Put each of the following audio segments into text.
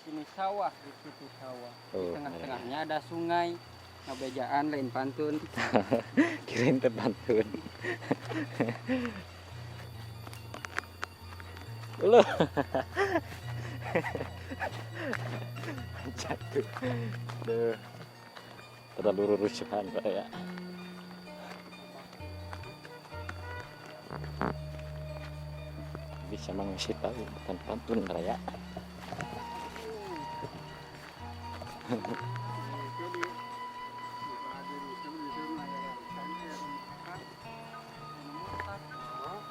Sini sawah, di situ sawah. Di Oh, tengah-tengahnya ada sungai. Ngabejaan lain pantun. Kirain teh pantun. Loh. Jatuh. Duh. Terlalu rusuhan Pak ya. Bisa mengisi tahu bukan pantun raya.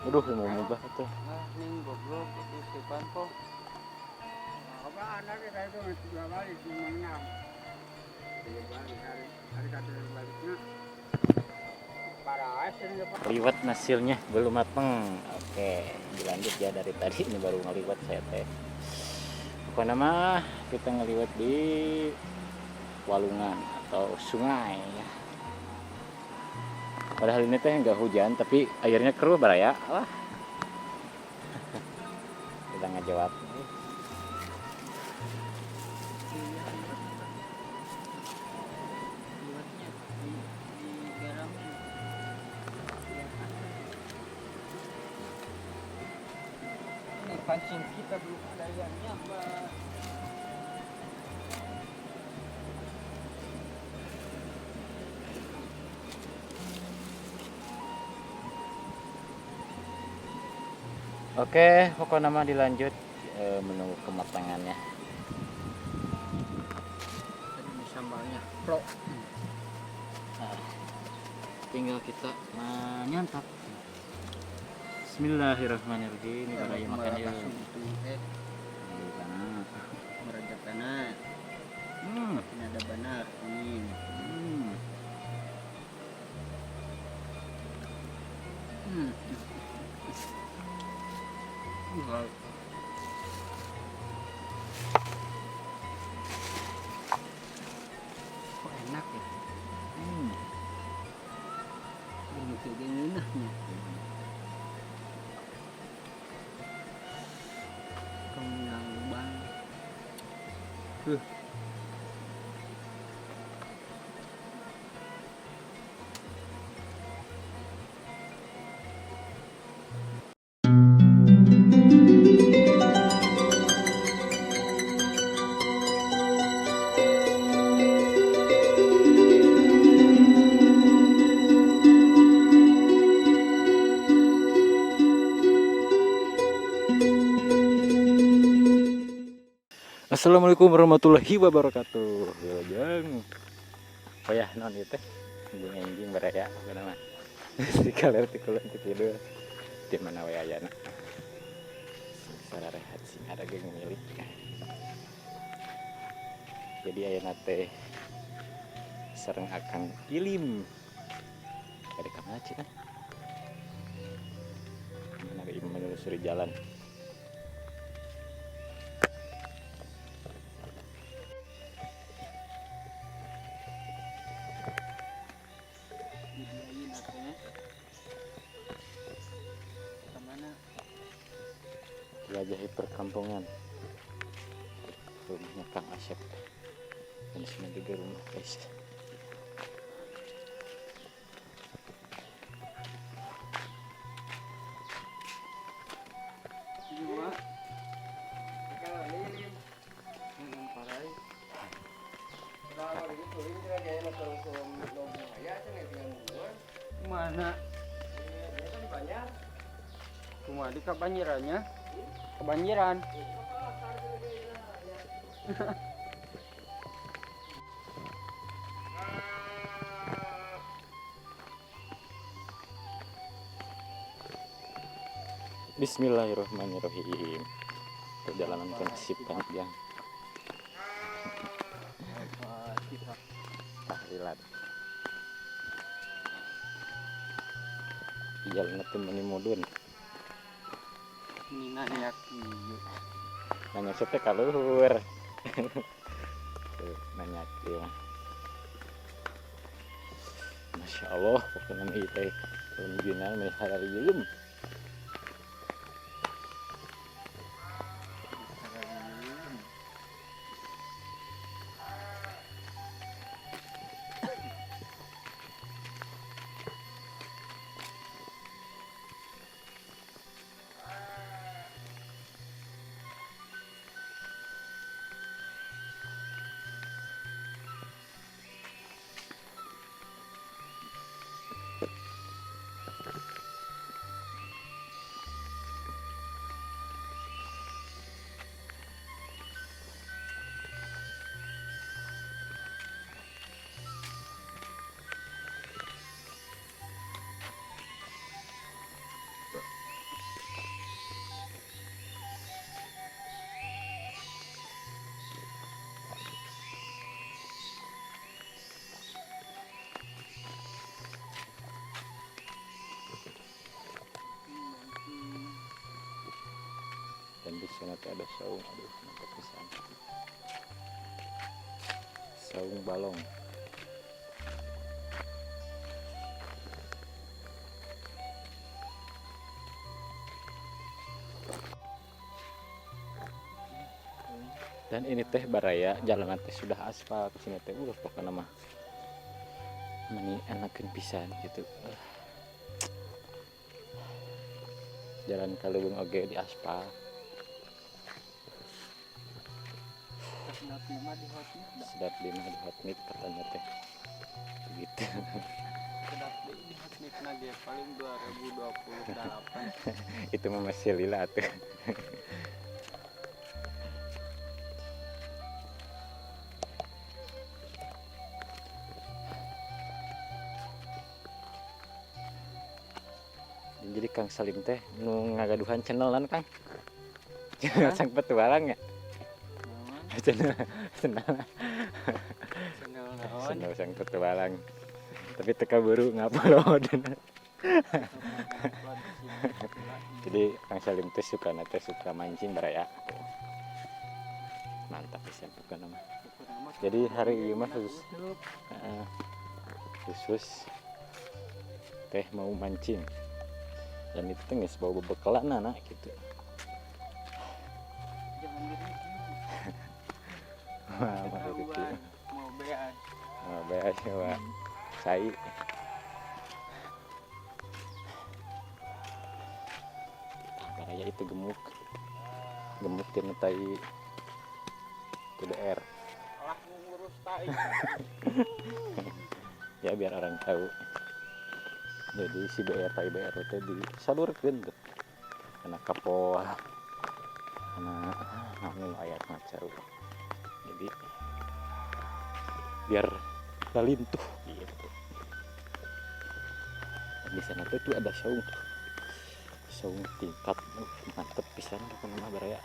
Aduh, mau mubah tuh. Ah, ning goblok itu si panto. Apa anaknya kayak itu dua balik cuma enam. Dua balik hari hari kata baliknya. Para asing ya Pak. Liwat hasilnya belum mateng. Oke, dilanjut ya dari tadi ini baru ngeliwat saya teh. Pokoknya mah kita ngeliwat di walungan atau sungai ya. Padahal ini teh nggak hujan tapi airnya keruh baraya. Wah. Udah ngejawab. Liwatnya di garamin. Ini pancing kita belum ada yang nyambar. Oke, pokoknya mah dilanjut menunggu kematangannya. Tadi ini sambalnya plok. Nah, tinggal kita menyantap. Bismillahirrahmanirrahim. Ini baraya makan yuk. Meraja tanah. Ini ada benar. Ini. Kok enak ya? Ini kayak ngeunahnya. Kemenang lubang. Assalamualaikum warahmatullahi wabarakatuh. Wilujeng. Oh ya, non ieu teh. Anjing-anjing baraya pokona mah. Si kaler ti kulon ti kidul. Di mana we ayana. Sararehat sing ada geng milik. Jadi ayeuna teh sareng Akang Ilim. Ada ka mana cina? Mana ge menelusuri jalan. Jelajahi perkampungan. Rumahnya Kang Asep. Dan sini juga rumah guys. Mana? Cuma di kebanjirannya. Kebanjiran. Bismillahirrahmanirrahim. Perjalanan ke nasib panjang. Tahlilan. Jalan teh meuni mudun. Ini nanya kieu. Nanya teh ka luhur. Tuh, nanya kieu. Masya Allah, pokoknya mah ieu teh pembinaan meni hararieum. Saung, aduh mantap pisan. Saung balong. Dan ini teh baraya jalan teh sudah aspal ke sini teh pokoknya mah meni enakeun pisan gitu. Jalan ka leuweung oge di aspal. Sedap lima di hot mix. Sedap lima di hot mix katanya teh. Begitu. Sedap di hot mix na ge paling 2028. Itu mah masih lila tuh. Jadi Kang Salim teh nu ngagaduhan channelan Kang. Channel sang petualang ya. Channel channel channel sang petualang. Tapi teka buru ngupload. Jadi Kang Salim teh suka nate suka mancing baraya. Mantap pisan pokona mah. Jadi hari ieu mah khusus khusus teh mau mancing. Dan itu teh geus bawa bebekalan anak gitu. Jangan direview. Wah, mau direview. Mau beas. Mau beas ya, Pak. Sai. Baraya itu gemuk. Gemuk tina tai TDR. Alah ngurus tai. Ya biar orang tahu. Jadi si BR tai BR teh disalurkeun tuh. Karena kapoa. Karena namun ayat ngacaru. Jadi biar lalintuh gitu. Di sana tuh ada saung. Saung tingkat mantep pisan pokona mah baraya.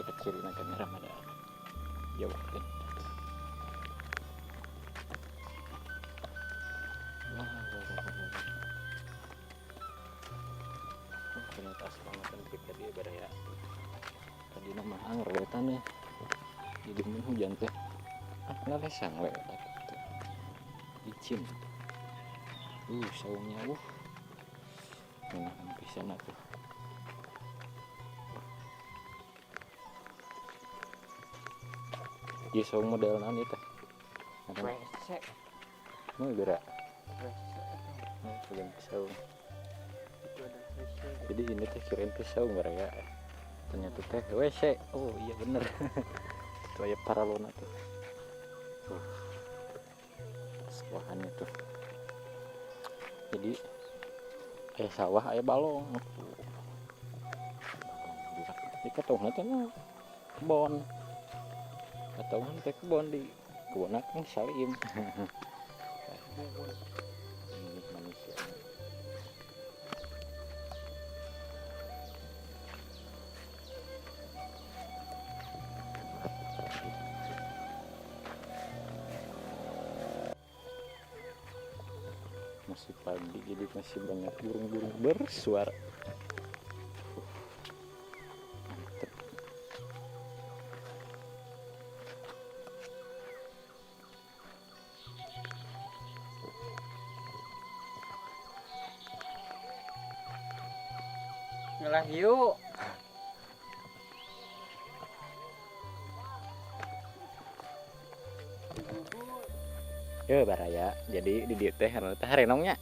Kecil na kamera mada jauh kan. Wah, ternyata aspal kan tadi baraya. Tadi nama anger wetan ya. Jadi mun hujan teh. Ah, ngalesang we eta gitu. Licin. Saungnya Ngeunah pisan atuh. Ieu saung model naon ieu teh? WC. Mau gerak. WC. Bagian saung. Itu ada WC. Jadi ini teh kirain teh saung baraya. Ternyata teh WC. Oh iya bener. Itu aya paralona tuh. Tuh. Sekolah tuh. Jadi aya sawah, aya balong. Di katongna teh mah kebon. Atau teh kebon di kebon Kang Salim. Ini manusia. Masih pagi jadi masih banyak burung-burung bersuara. Mantep. Ngelah yuk. Ya baraya, jadi di dieu teh teh harenongnya.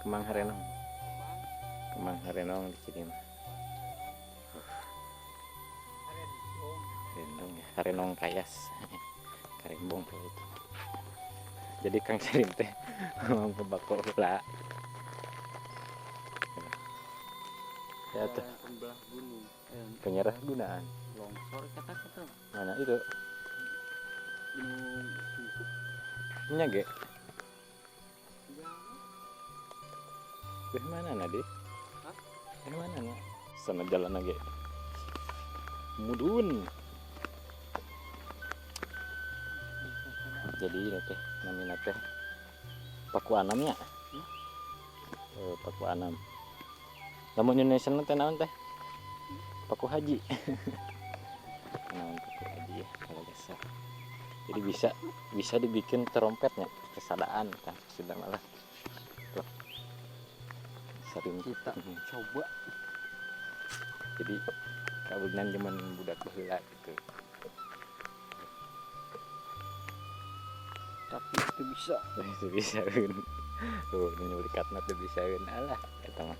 Kemang harenong. Kemang harenong di sini mah. Harenong ya, harenong kayas. Karembong kayak itu. Jadi Kang Salim teh mau bako heula. Ya tuh. Pembelah gunung. Penyerah gunaan. Longsor kata-kata. Mana itu? Gunung. Nya ge. Beh mana na deh? Hah? Beh mana na? Sana jalan lagi. Mudun. Jadi ini teh namina teh Paku Anamnya. Oh, Paku Anam. Lamun Indonesia teh naon teh? Paku Haji. Naon Paku Haji ya kalau biasa. Jadi bisa bisa dibikin trompetnya kesadaan kan sudah malah. Tuh. Sering Kita coba. Jadi kawinan zaman budak baheula gitu. Tapi itu bisa. Itu bisa kan. Tuh nyulikatna teu bisa kan. Alah eta mah.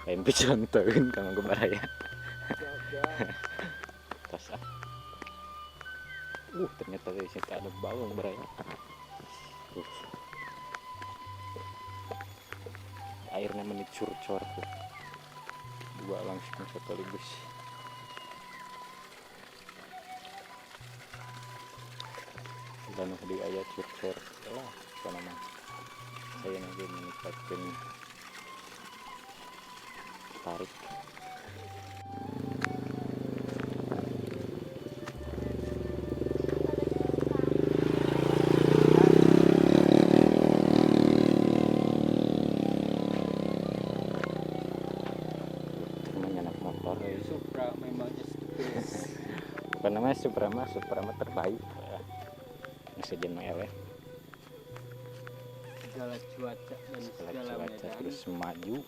Lain picontoeun ka mangga baraya. Tos ah. Ternyata di sini ada bawang baraya. Airnya menicur-cor tuh. Dua langsung sekaligus. Dan di ayat curcor lah, apa nama? Saya nanti menikmatkan tarik. Anak motor. Supra memang just the best. Apa namanya Supra mah, Supra mah terbaik. Sejen eleh. Segala cuaca dan segala cuaca medan. Terus maju.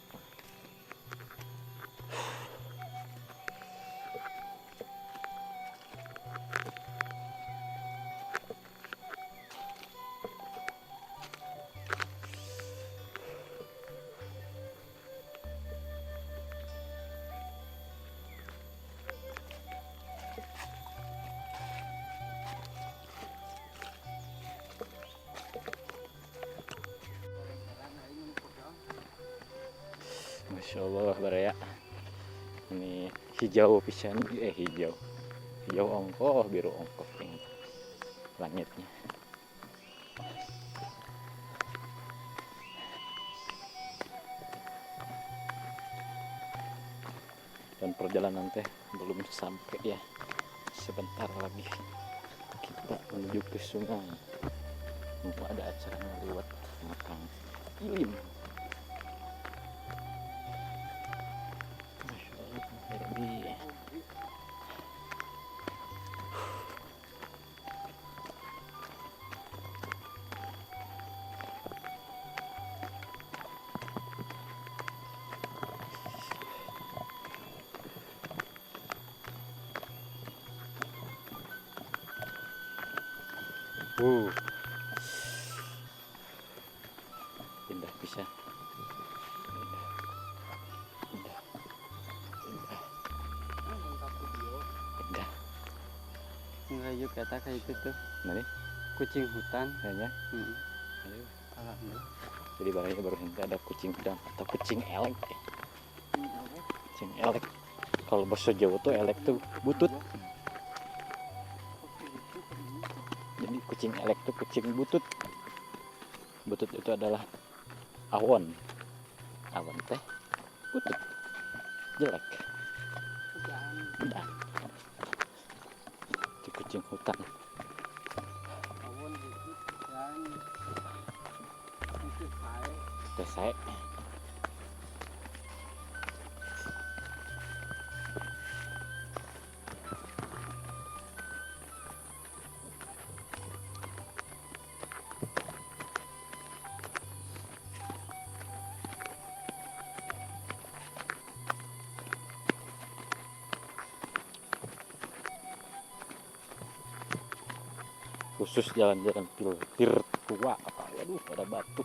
Masya Allah baraya. Ini hijau pisan, hijau. Hijau ongkoh, biru ongkoh ini langitnya. Dan perjalanan teh belum sampai ya. Sebentar lagi kita menuju ke sungai. Mumpung ada acara ngeliwat makan ilim. Indah bisa. Indah. Indah. Indah. Indah. Enggak yuk kata kayak itu tuh. Mana? Kucing hutan. Kayaknya. Ayo. Alhamdulillah. Jadi barangnya baru nanti ada kucing hutan atau kucing elek. Kucing elek. Kalau bahasa Jawa tuh elek tuh butut. Jadi kucing elek tuh kucing butut. Butut itu adalah awon. Awon teh butut. Jelek. Udah. Itu kucing hutan. Awon butut dan itu sae. Teh sae. Khusus jalan-jalan virtual. Waduh, ada batu.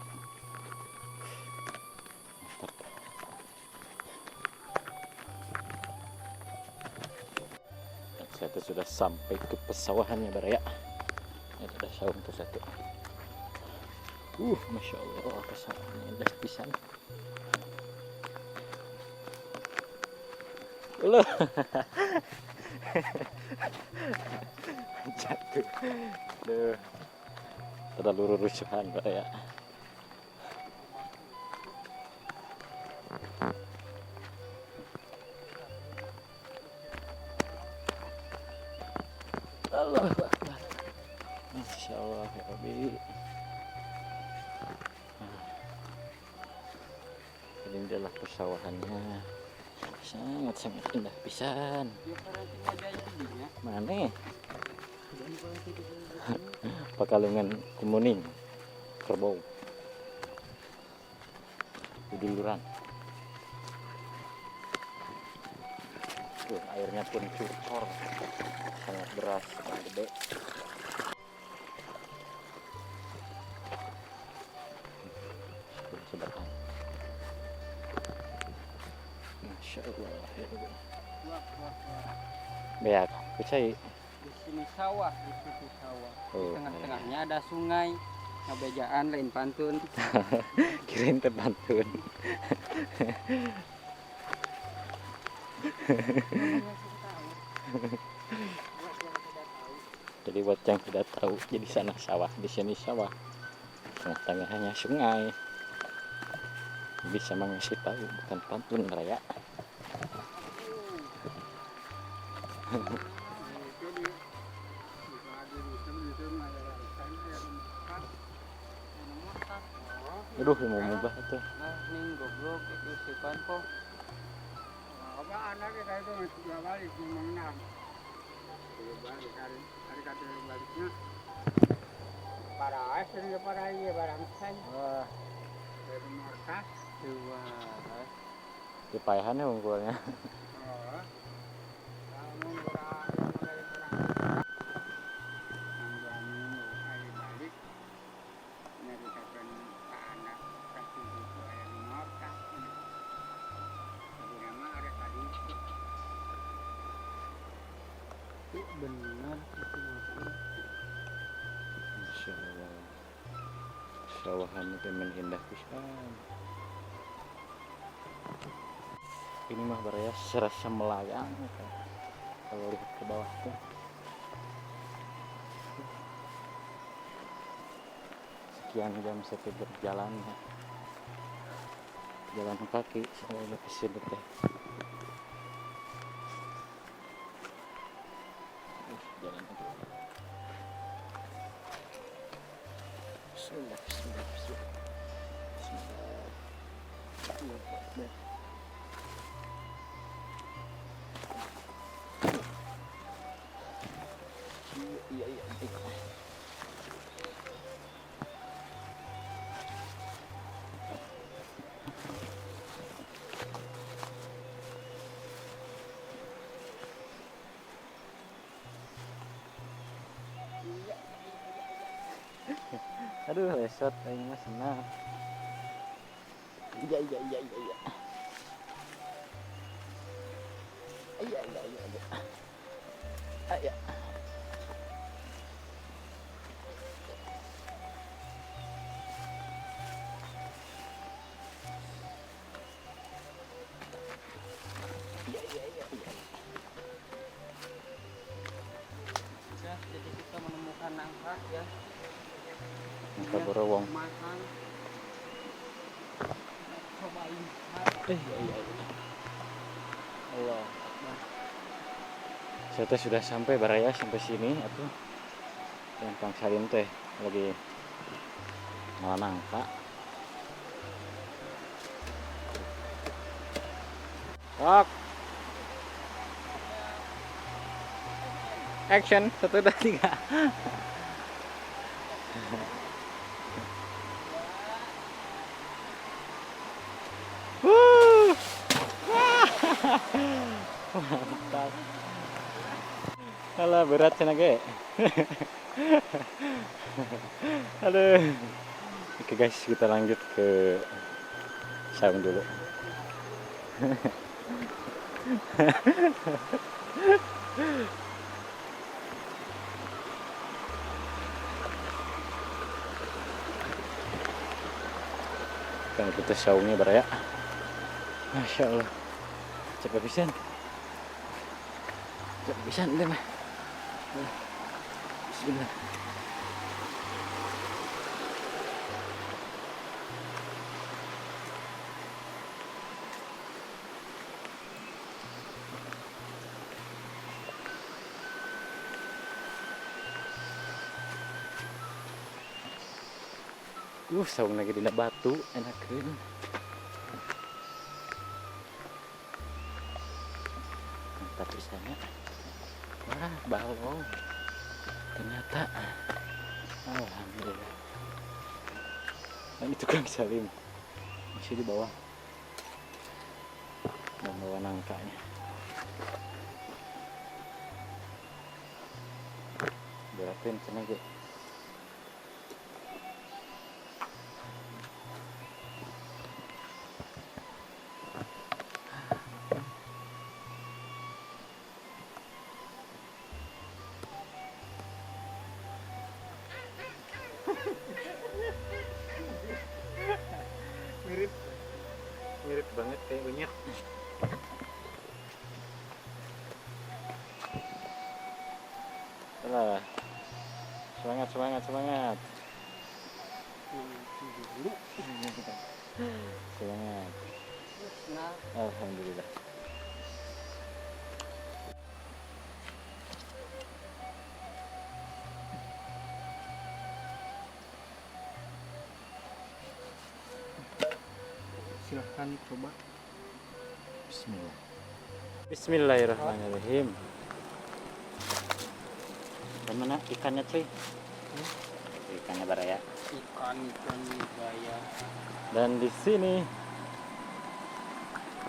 Mantap. Dan saya sudah sampai ke pesawahannya baraya. Ini ada saung tuh satu. Masya Allah, pesawahannya indah pisan. Loh. Jatuh. Duh. Terlalu rusuhan Pak ya. Allahu Akbar. Masya Allah ya Rabbi. Nah, ini adalah persawahannya. Sangat-sangat indah pisan. Mana? Pakalungan Kemuning, kerbau, duluran. Tuh, airnya pun curcor, sangat deras, sangat gede. Seberang. Masya Allah. Wah, wah, wah. Beak, percaya. Di sini sawah, di situ sawah. Di Oh, tengah-tengahnya ada sungai. Ngabejaan lain pantun. Kirain teh pantun. Jadi buat yang tidak tahu, jadi sana sawah, di sini sawah. Tengah-tengahnya sungai. Bisa mengasih tahu bukan pantun raya. Itu di di lagi di sini di sini ada ikan ada makan. Aduh, mau mubah tuh. Nah, ning goblok itu sipan kok. Apa anak kita itu dua balik lima enam. Dua balik hari hari kata baliknya. Para sering para iya barang saya. Wah, Dari markas. Dua. di payahannya unggulnya. Oh. Lamun orang dari orang. Yang dua minggu hari balik. Nyaritakeun ka anak ka cucu aya nu markas. Jadi nama ada tadi. Itu benar itu maksudnya. Masya Allah. Sawahannya temen indah pisan. Ini mah baraya serasa melayang gitu. Kalau lihat ke bawah tuh. Sekian jam saya berjalan ya. Jalan kaki sampai ke sini teh. Jalan kaki. Bismillah, bismillah, bismillah. Bismillah. Allahu Akbar. Iya. Aduh, lesot aing mah senang. Iya. Iya. Ah, iya. Iya. Ya, jadi kita menemukan nangka ya. Nangka borowong. Makan. Cobain. Iya. Allah. Saya teh sudah sampai baraya sampai sini atuh. Yang Kang Salim teh lagi ngala nangka. Ok. Action 1 2 3. Wuh. Mantap. Alah berat cenah ge. Aduh. Oke guys, kita lanjut ke saung dulu. Kan kita saungnya baraya. Masya Allah. Capek pisan. Capek pisan deh mah. Bismillah. Saung lagi dina batu enakeun. Mantap di sana. Wah, balong. Ternyata. Alhamdulillah. Nah, ini tukang Salim. Masih di bawah. Membawa nangkanya. Berakin cenah ge. Mirip banget kayak unyet. Lah. Semangat, semangat, semangat. Semangat. Nah, Alhamdulillah. Silahkan coba. Bismillah. Bismillahirrahmanirrahim. Gimana ikannya, cuy? Ikannya baraya. Ikan baraya. Dan di sini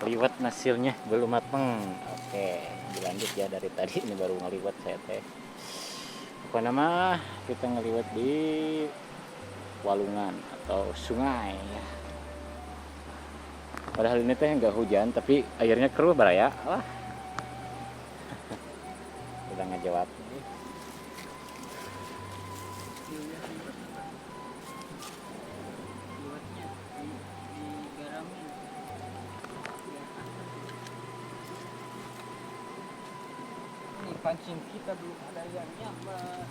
liwet nasilnya belum mateng. Oke, dilanjut ya dari tadi ini baru ngeliwet saya teh. Pokoknya mah kita ngeliwet di walungan atau sungai ya. Padahal ini teh nggak hujan tapi airnya keruh baraya. Wah. Udah ngejawab. Liwetnya digaramin. Biar asam. Ini pancing kita belum ada yang nyambar.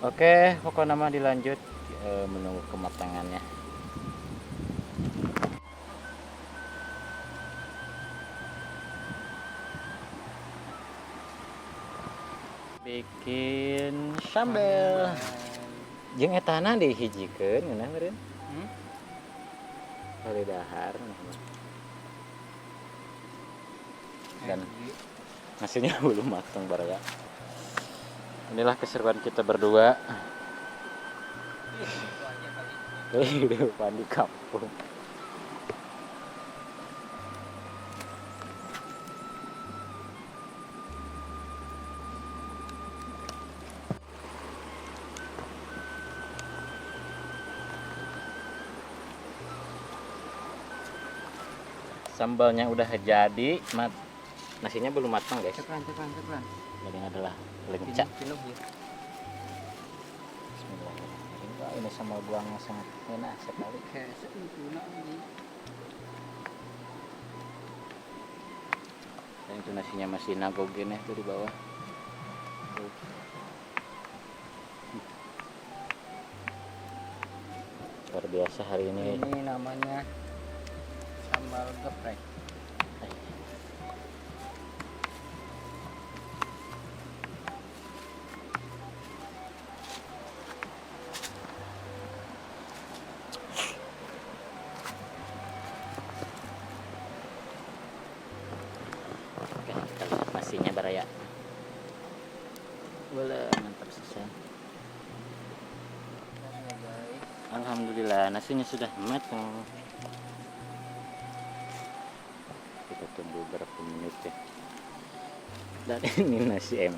Oke, pokoknya mah dilanjut menunggu kematangannya. Bikin sambel. Jeung etana dihijikeun ngeunah meureun. Hmm? Kali dahar. Dan nasinya belum matang baraya. Inilah keseruan kita berdua. Kehidupan di kampung. Sambalnya udah jadi, nasinya belum matang guys. Cepetan, cepetan, cepetan. Ini adalah lencak. Penuh ya. Bismillahirrahmanirrahim. Wah, ini sambal buangnya sangat enak sekali. Dan itu nasinya masih nagog gini tuh di bawah. Tuh. Luar biasa hari ini. Ini namanya sambal geprek. Oke, kita lihat nasinya baraya. Boleh, mantap susah. Alhamdulillah nasinya sudah matang. Kita tunggu berapa menit ya. Dan ini nasi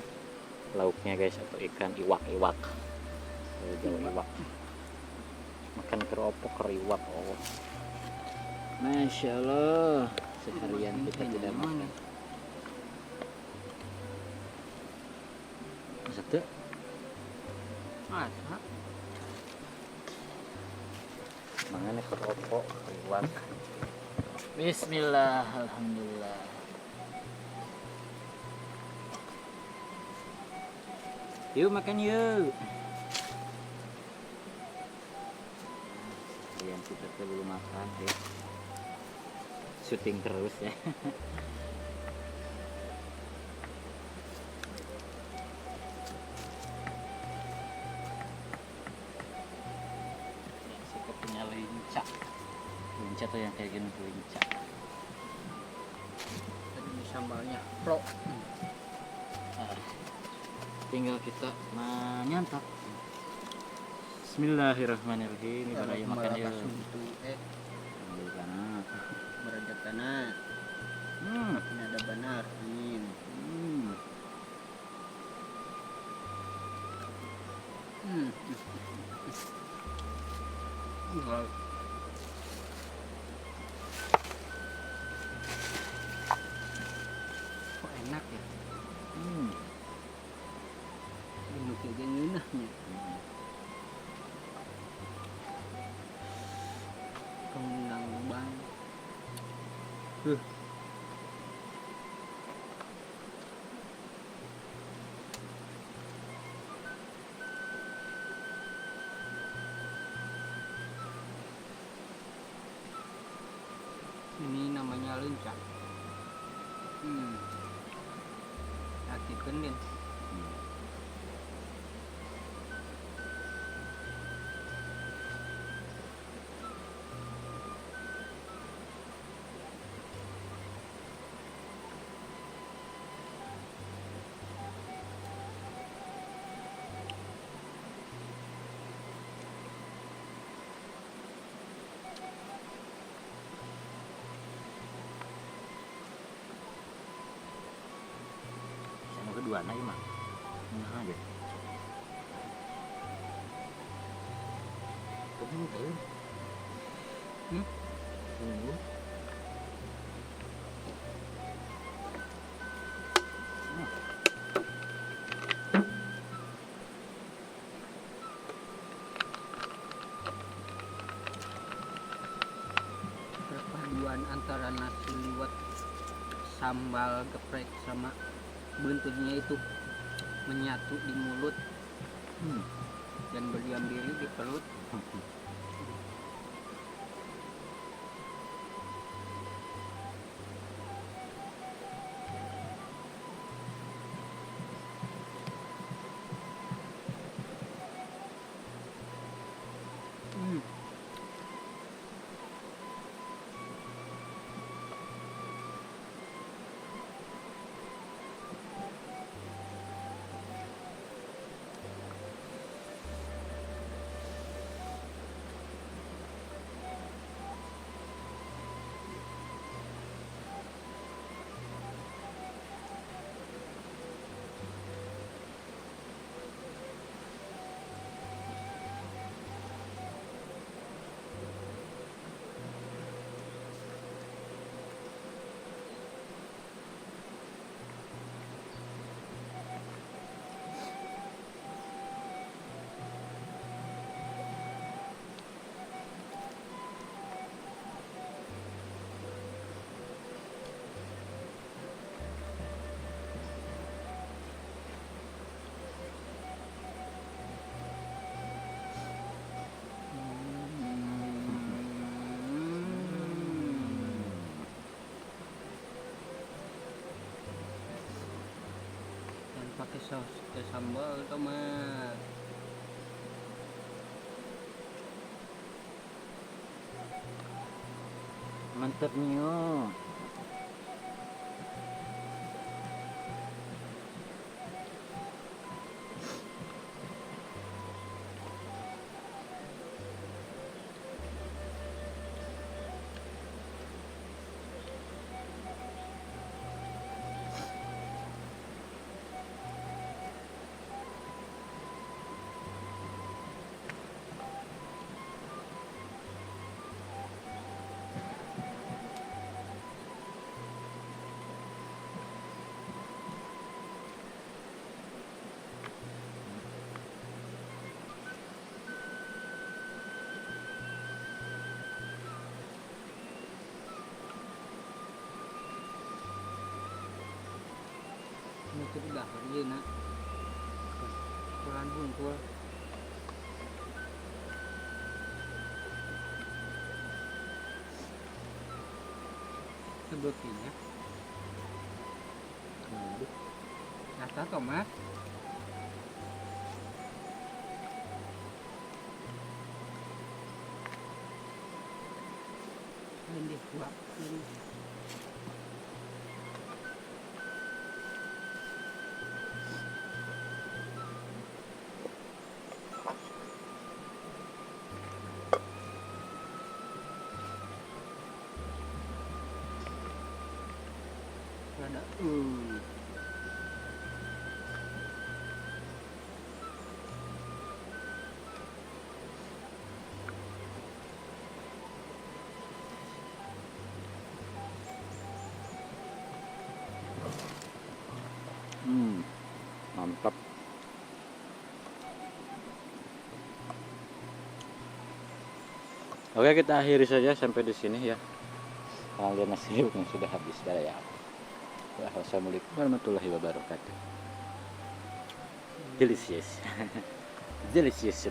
lauknya guys, atau ikan iwak-iwak. Jawa iwak. Makan keropok iwak. Oh. Masya Allah, seharian kita tidak makan. Satu. Masak. Mangannya keropok iwak. Bismillah, alhamdulillah. Yuk makan yuk. Seharian kita tuh belum makan ya. Syuting terus ya. Ya, saya punya leunca. Leunca tuh yang kayak gini, leunca. Tadi ini sambalnya pro. Nah, tinggal kita menyantap. Bismillahirrahmanirrahim. Ini baraya makan ya. Ambil kana. Merajak tanah. Ini ada benar. Amin. Wow. Kok enak ya? Ini kayak ngeunahnya. Kembang lubang. Ini namanya leunca. Aktifkan, Din. Sama kedua nah mah. Nah aja. Tunggu tuh. Tunggu. Perpaduan antara nasi liwet, sambal geprek sama buntutnya itu menyatu di mulut dan berdiam diri di perut. Dan pakai saus sambal tomat. Mantap nyo. Itu udah ieu na. Ukuran hungkul. Sebetulnya. Rasa tomat. Ini disuapin. Rada Mantap. Oke, kita akhiri saja sampai di sini ya. Kalian nasi yang sudah habis dah ya. Ya, wassalamualaikum warahmatullahi wabarakatuh. Delicious. Delicious.